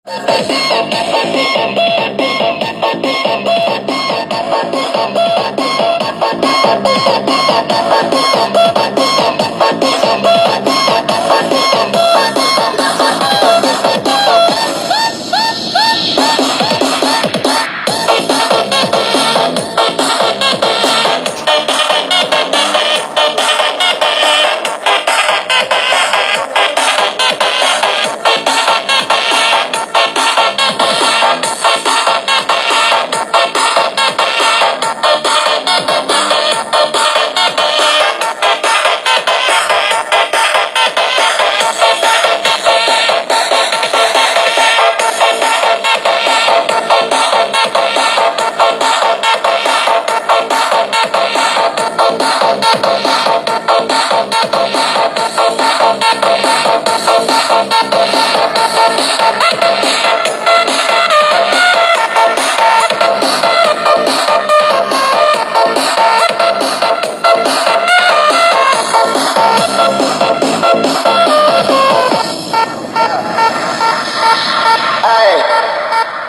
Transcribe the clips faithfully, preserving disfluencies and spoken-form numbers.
Hey,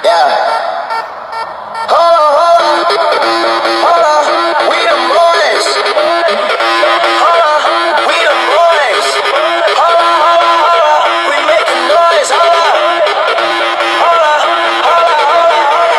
yeah. Hola, hola, hola, we the boys. Hola, we the boys. Hola, hola, hola, we making noise. Hola, hola, hola, hola, hola.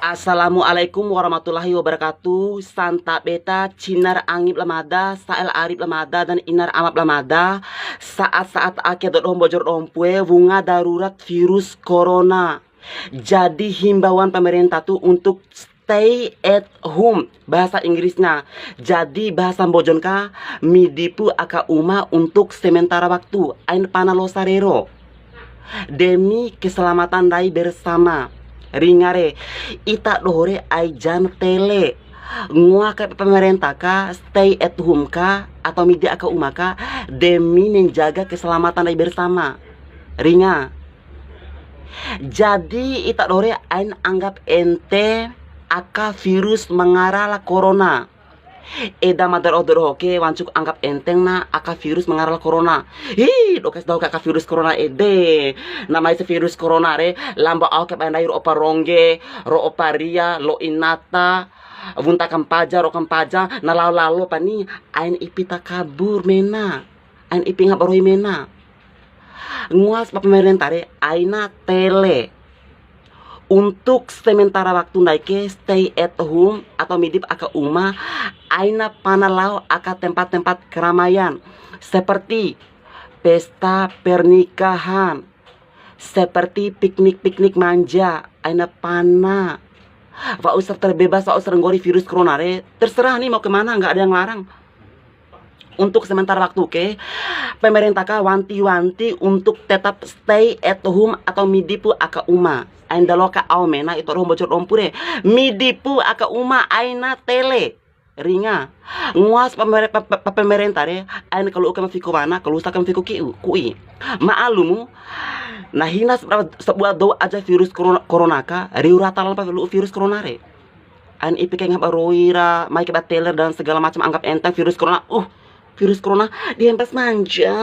Assalamualaikum warahmatullahi wabarakatuh. Santa Beta, Cinar Angip Lamada, Sael Arif Lamada, dan Inar Amap Lamada. Saat-saat ake dodohon bojor dompue, vunga darurat virus corona. Jadi himbauan pemerintah tu untuk stay at home, bahasa Inggrisnya. Jadi bahasa Bojong ka, midipu aka uma untuk sementara waktu, ain pana lo sarero. Demi keselamatan dai bersama. Ringare, ita dohore ai jan tele. Ngoa ka pemerintah ka, stay at home ka, atau midi aka uma ka, demi menjaga keselamatan dai bersama. Ringa. Jadi ita dohore ain anggap ente aka virus mangara la corona. Eda madar odo dohoke wancuk anggap enteng na aka virus mangara la corona. Hi, dokas dohoke aka virus corona ede. Namai se virus corona re, lamba oke bandai ro opa rongge, ro opa ria, lo inata, vunta kampaja, ro kampaja, na lalo lalo pani, ain ipi ta kabur mena. Ain ipi ngap roi mena. Ngoas ba pemerintah re, aina tele. Untuk sementara waktu ndaike stay at home atau midip aka uma, aina pana la'o aka tempat-tempat keramaian seperti pesta pernikahan, seperti piknik-piknik manja, aina pana. Wa'u ser terbebas, wa'u ser ngori virus corona re, terserah nih mau kemana, nggak ada yang larang. Untuk sementara waktu ke, pemerintah ka wanti-wanti untuk tetap stay at home atau midipu aka uma. Ain daloka au mena ita dodohon bojor dompue. Midipu aka uma aina tele. Ringa. Ngoas pemere-, pe-, pe-, pemerintah re, ain kalu uka mafiko bana, kalu usa ka mafiko kiu, kui. Ma'alumu, na hina sebuah, sebuah dou aja virus corona, corona ka, riu rata lalpa virus corona re. Ain ipi ke ngap roi ra, mai ke ba teler dan segala macam anggap enteng virus corona. Uh, virus corona dihempas manja.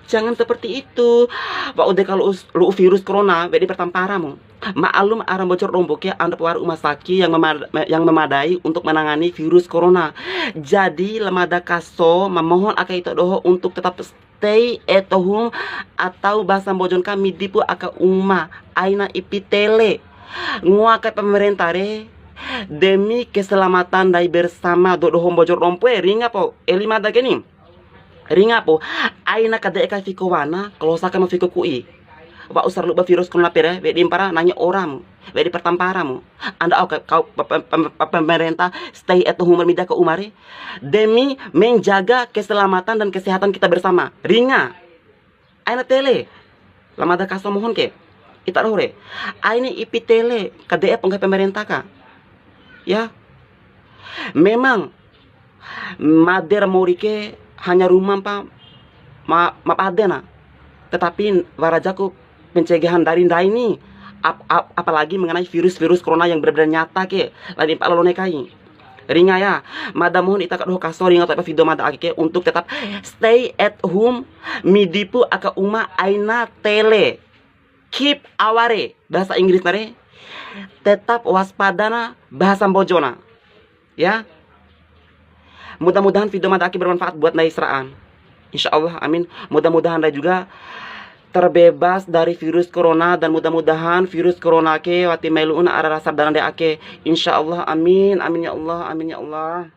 Jangan seperti itu. Wa'u de'it kalu us-, lu'u virus corona, bedi pertamparamu. Ma'alum aran bojor dompue ke anda pewar rumah sakit yang memad-, yang memadai untuk menangani virus corona. Jadi, lamada kaso, memohon aka ita doho untuk tetap stay at home atau bahasa Bojong ka midipu aka uma, aina ipi tele. Ngoa ka pemerintah re, demi keselamatan dai bersama dodohon bojor dompue, ringa po, eli mada geni. Ringa po, aina kade'e ka fiko wana, kalosa ka mafiko kui. ba usar luba virus corona pere, be di para nanya orang, be di pertamparamu. Anda au ka-, kau pe-, pe-, pe-, pe-, pemerintah stay at home, mi de'it ka uma re, demi menjaga keselamatan dan kesehatan kita bersama. Ringa. Aina tele. Lamada kaso mohon ke. Ita roh re. Aina ipi tele, kade'e pengke pemerintah ka. Ya. Memang mader mori ke hanya rumah pa ma, ma padena. Tetapi warajaku pencegahan dari ndai ni. Ap-, ap-, apalagi mengenai virus-virus corona yang benar-benar nyata ke. Lani pa lalo nekai. Ringa ya, mada mohon ita kadoho kaso ringa to'o video mada ake untuk tetap stay at home, mi de'it aka uma aina tele. Keep aware, bahasa Inggris nare. Tetap waspada na, bahasa Mbojo na. Ya. Mudah-mudahan video mada ake bermanfaat buat ndai sira an. Insya Allah, amin. Mudah-mudahan ndai juga terbebas dari virus corona dan mudah-mudahan virus corona ke wati melu una ara rasar dalan de ake. Insya Allah, amin, amin ya Allah, amin ya Allah.